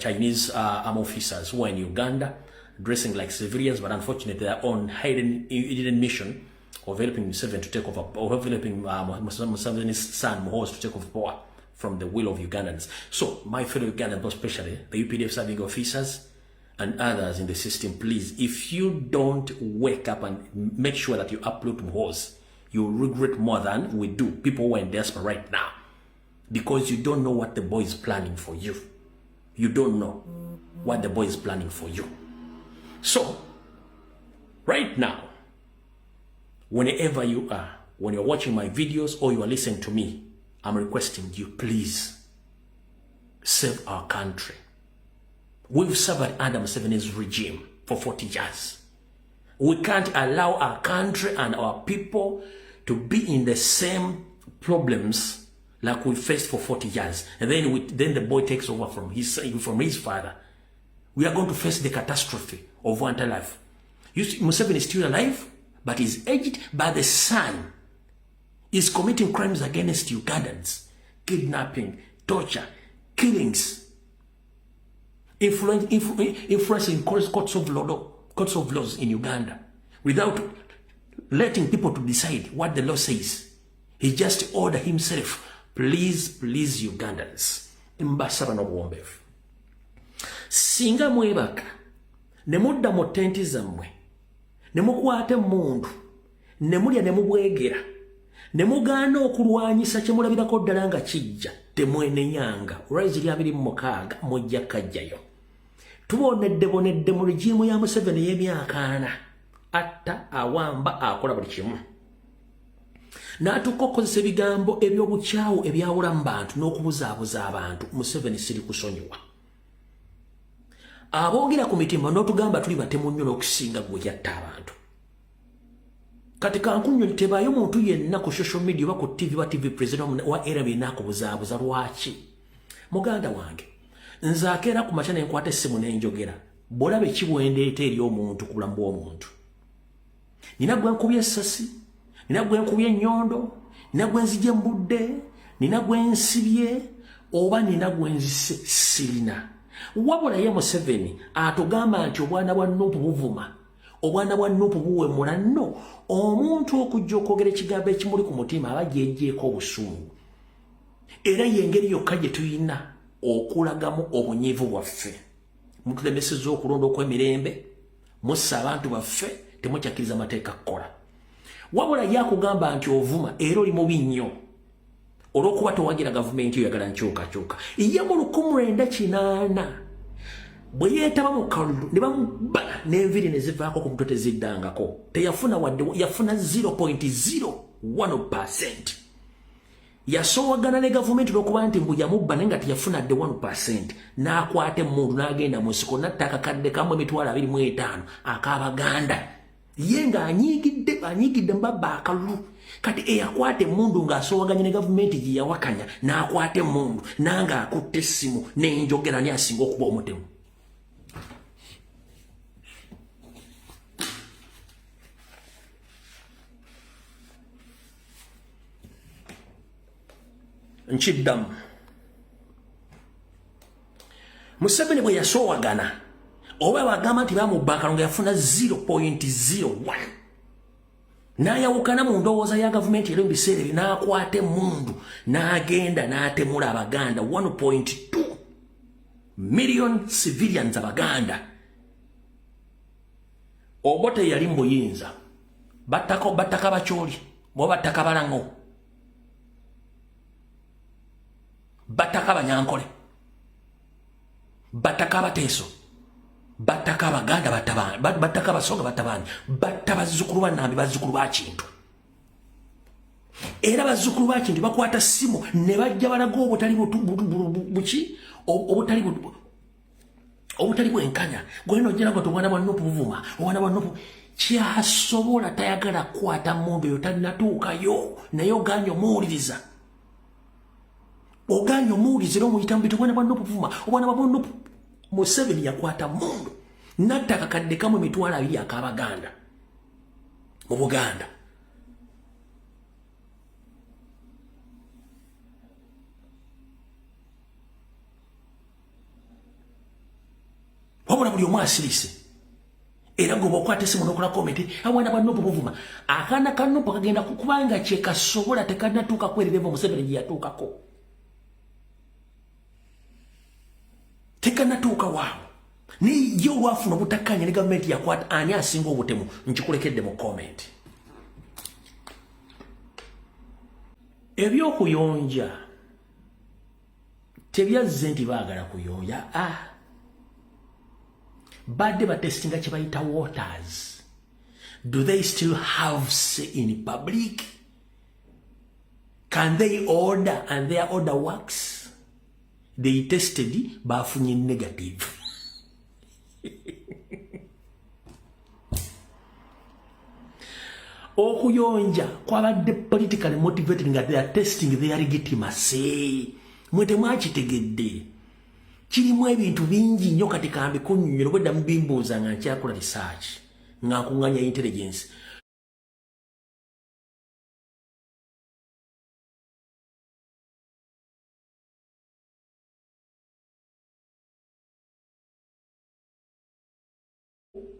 Chinese army officers who are in Uganda, dressing like civilians, but unfortunately they are on hidden mission of helping Museveni to take over, of helping Museveni's son Muhoozi to take over power from the will of Ugandans. So, my fellow Ugandans, especially the UPDF serving officers and others in the system, please, if you don't wake up and make sure that you uproot Muhoozi, you regret more than we do, people who are in diaspora right now, because you don't know what the boy is planning for you. You don't know what the boy is planning for you. So, right now, whenever you are, when you're watching my videos or you are listening to me, I'm requesting you, please, save our country. We've suffered under Museveni's regime for 40 years. We can't allow our country and our people to be in the same problems like we faced for 40 years. And then the boy takes over from his father. We are going to face the catastrophe of one life. You see, Museveni is still alive, but he's aged, but the son is committing crimes against Ugandans, kidnapping, torture, killings, influencing courts of law, courts of laws in Uganda, without letting people to decide what the law says. He just ordered himself. Please, please, Ugandans, mbasaba n'obuwombeefu. Singa mwebaka ne mudda mu tenti zammwe ne mukwata emmundu ne mulya ne mubwegera ne mugaana okulwanyisa kye mulabirako ddala nga kijja, temwenenyanga. Olwaizi lya 26 mujja kajjayo. Tubonedde bonedde mu regime ya Museveni ey'emyaka 40. Atta, awamba, akola buli kimu, n'atuuka okukozesa ebigambo eby'obukyawu ebyawula mu bantu n'okubuzaabuza abantu. Museveni, siri kusonyiwa. Aboogera ku mitima n'otugamba tuli batemu nnyo n'okusinga gwe yatta abantu. Kati kankunyonyi, tebaayo muntu yenna ku social media oba ku TV wa TV president wa era byonna akubuzaabuza. Lwaki, muganda wange, nze akeera ku makya nenkwata essimu nenjogera, bwolaba ekibwendeeta eri omuntu ku bulamu bw'omuntu, nina gwe nkubye essasi, nina gwe nkubye ennyondo, nina gwe nzija embudde, nina gwe nsibye oba nina gwe nzise? Sirina. Wabula ye Museveni atugamba nti obwana bwa NUP buvuma, obwana bwa NUP buwemula. Nno omuntu okujja okwogera ekigambo ekimuli ku mutima aba gyejjeeko obusungu, era yengeri yokka gye tulina okulagamu obunyiivu bwaffe. Mutulemesezza okulonda okw'emirembe, mussa abantu baffe, temukyakkiriza mateeka kukola. Wabula ye akugamba nti ovuma era oli mubi nnyo olw'okuba towagira gavumenti, oyagala nkyukakyuka. Ye mu 1980 bwe yeetaba mu kalulu ne bamuba n'enviiri ne zivaako ku mutwe, teziddangako, teyafuna wadde, yafuna 0.01%. Yasowagana ne gavumenti olwokuba nti mbu yamubba, naye nga teyafuna dde 1%. N'akwata emmundu n'agenda mu nsiko n'atta akakadde kamu 25,000 ak'Abaganda, ye ng'anyiigidde, anyiigidde mubabba akalulu. Kati eyakwata emmundu ng'asowaganye ne gavumenti gye yawakanya, n'akwata emmundu nange akutte essimu n'enjogera, ni asinga okuba omutemu? Nkiddamu, Museveni bwe yasowagana oba bagamba nti bamubba akalulu nga yafuna 0.01, n'ayawukana mu ndowooza ya gavumenti era mu biseera ebyo, n'akwata emmundu n'agenda n'atemula Abaganda, 1.2 million civilians Abaganda. Obote yali mu buyinza, battako, battaka Bakyoli oba battaka Balango, battaka Abanyankole, battaka Abateeso, battaka Abaganda, battaka Abasoga, batta baani? Batta bazzukulu ba Nambi, bazzukulu ba Kintu. Era bazzukulu ba Kintu bakwata simu ne bajja balaga obutali buki, obutali bwenkanya. Gwena ojjera nga obwana bwa NUP buvuma, obwana bwa NUP kyasobola tayagala kukwata mundu eyo, talinatuukayo, naye oganye omuwuliriza, oganye omuwuliriza era omuyita mubiti. Obwana bwa NUP buvuma, obwana bwa NUP. Museveni yakwata mundu natta akakadde kamu 20,000 ak'Abaganda mu Buganda. Wabula buli omu asirise. Era gwe bw'okwata essimu n'okola comment, abaana ba NUP buvuma. Akaana ka NUP kagenda kubanga kye kasobola tekannatuuka ku level Museveni gye yatuukako. Tekannatuuka waawo. Naye ye olwafuna obutakkaanya ne gavumenti yakwata ani asinga obutemu, nkikulekedde mu comment. Ebyokuyonja tebyazze nti baagala kuyonja. Badde batestinga kye bayita waters. Do they still have say in public? Can they order and their order works? They tested, bafunye negative. Okuyonja kwabadde politically motivated nga they are testing their legitimacy. Mwe temwakitegedde. Kirimu ebintu bingi nnyo kati kambi kunnyonnyola obwedda mubimbuuza nga nkyakola research, nga nkuŋŋaanya intelligence.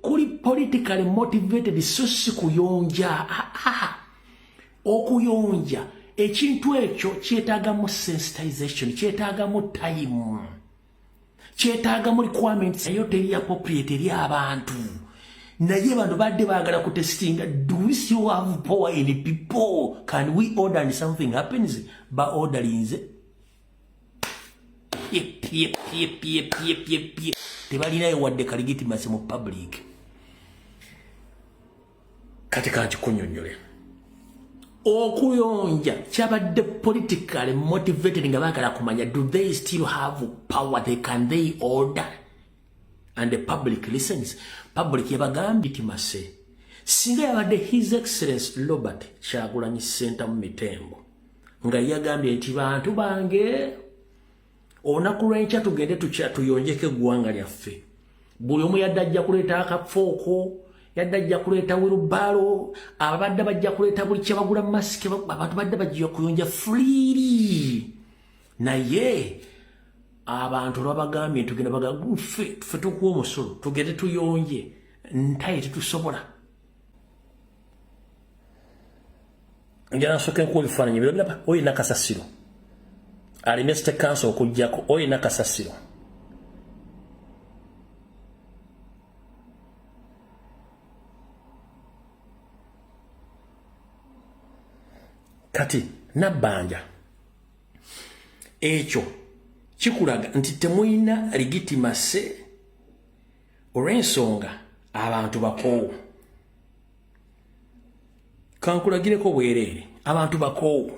Kuli politically motivated, so si kuyonja. Okuyonja ekintu ekyo kyetaagamu sensitization, kyetaagamu time, kyetaagamu requirements, eyo teri appropriate eri abantu. Naye bano badde baagala kutestinga, do we still have power in people? Can we order and something happens? Ba orderinze pye pye pye pye pye pye pye, tebalinayo wadde ka legitimacy mu public. Kati kankikunyonnyole, okuyonja kyabadde politically motivated nga baagala kumanya, do they still have power? They can they order and the public listens? Public yabagambye legitimacy. Singa yabadde His Excellence Robert Kyagulanyi Ssentamu Mitembo nga yagambye nti bantu bange, olunaku lw'enkya tugende tuyonjeko eggwanga lyaffe, buli omu yadde ajja kuleeta akafooko, yadde ajja kuleeta wheelbarrow, abadde bajja kuleeta buli kyebagula, masiki, abantu badde bajja kuyonja freely. Naye abantu olwabagambye tugenda, baga ffe tukuwa omusolo tugende tuyonje, ntaye tetusobola. Njala nsooke nkuwa ebifaananyi biraba. Oyo nakasasiro alemye State Council okugjako, oyo nakasasiro. Kati Nabbanja, ekyo kikulaga nti temulina legitimacy olw'ensonga abantu bakoowu. Kankulagireko bwereere, abantu bakoowu.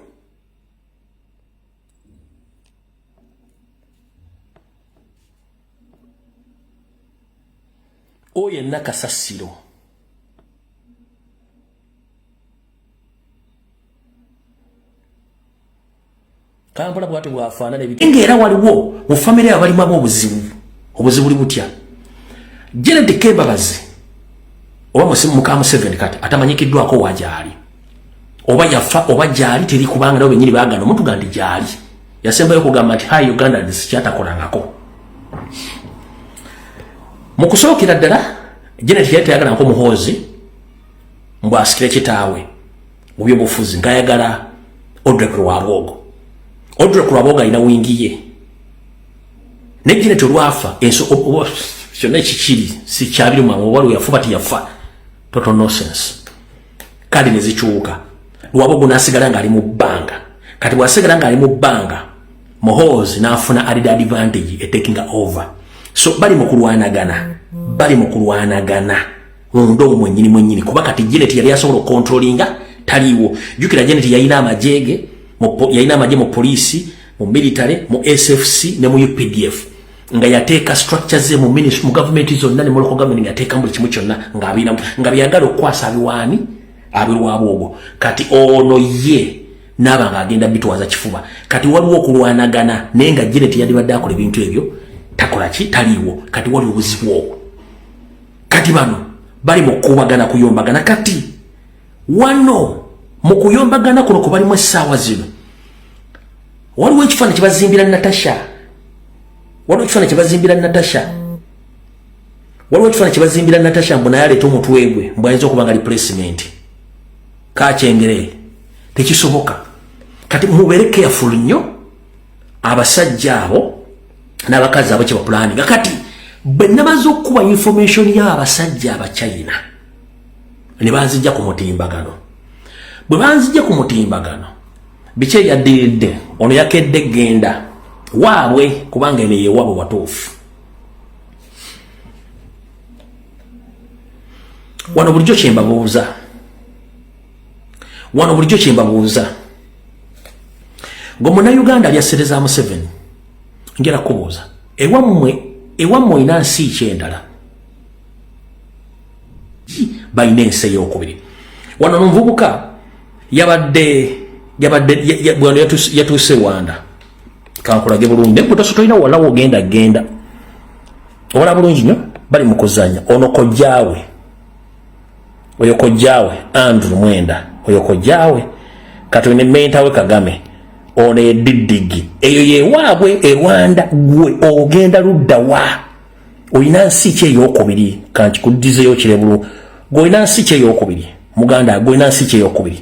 Oyo yenna kasasiro. Kampala bwati bwafaanana nga era waliwo mu famire abo balimu ab'obuzibu. Obuzibu buli butya? Janet Kembabazi oba muka Museveni kati atamanyikiddwako wa gyali, oba yafa oba gyali teri, kubanga nabo bennyini baagana omuntu ga nti gyali. Yasembayo okugamba nti "Hi Uganda", kyatakolangako. Mu kusookera ddala Janet yali tayagala nko Muhoozi mbwasikire kitaawe mu byobufuzi, ng'ayagala Odrek Rwabwogo. Odrek Rwabwogo alina wing ye, ne Janet olwafa enso kyonna ekikiri si kyabiri mu oba lwe yafuba tiyafa, total nonsense. Kale ne zikyuka, Rwabwogo n'asigala ng'ali mu bbanga. Kati bw'asigala ng'ali mu bbanga, Muhoozi n'afuna added advantage e taking over. So bali mu kulwanagana, bali mu kulwanagana munda omwo mwennyini mwennyini, kuba kati Janet yali asobola okucontrollinga taliiwo. Jjukira Janet yalina amagye, yalina amagye mu poliisi, mu military, mu SFC ne mu UPDF, nga yateeka structure ze mu ministry, mu gavumenti zonna ne mu local government, nga yateeka buli kimu kyonna ng'abina nga byagala okukwasa abiwaani abirwabwogo. Kati ono ye naaba ng'agenda bitwaza kifuba. Kati waliwo okulwanagana, naye nga Janet yandibadde akola ebintu ebyo takola ki, taliiwo. Kati wali obuzibu obwo. Kati bano bali mu kukubagana, kuyombagana. Kati wano mu kuyombagana kuno kubalimu essaawa zino, waliwo ekifaananyi kyebazimbira Natasha, waliwo ekifaananyi kyebazimbira Natasha. Waliwo ekifaananyi kyebazimbira Natasha, mbu naye aleeta omutwe gwe, mbu ayinza okuba nga replacement. Kakyengere tekisoboka. Kati mubeere careful nnyo, abasajja abo n'abakazi abo kyebapulaninga. Kati bwe namaze okukuba information y'abasajja Abachina ne banzijja ku mutimbagano, bwe banzijja ku mutimbagano, biki ebyaddiridde? Ono yakedde genda waabwe, kubanga eno yewaabwe watuufu. Wano bulijjo kyembabuuza, wano bulijjo kyembabuuza, ng'omunnayuganda alya ssente za Museveni, njala kubuuza, ewammwe, ewammwe olina nsi ki endala? Balina ensi eyokubiri. Wano nomuvubuka yabadde yabadde bwano yatuuse Rwanda. Kankulage bulungi, naye gwe tolina walawo ogenda genda obola bulungi nnyo. Bali mu kuzanya. Ono kojjaawe, oyo kojjaawe Andrew Mwenda, oyo kojjaawe. Kati ne mentawe Kagame, ono ediddigi eyo yewaabwe e Rwanda. Gwe ogenda ludda wa? Olina nsi ki eyokubiri? Kankikuddizeyo kirebulu. Gwe olina nsi ki eyokubiri? Muganda, gwe olina nsi ki eyokubiri?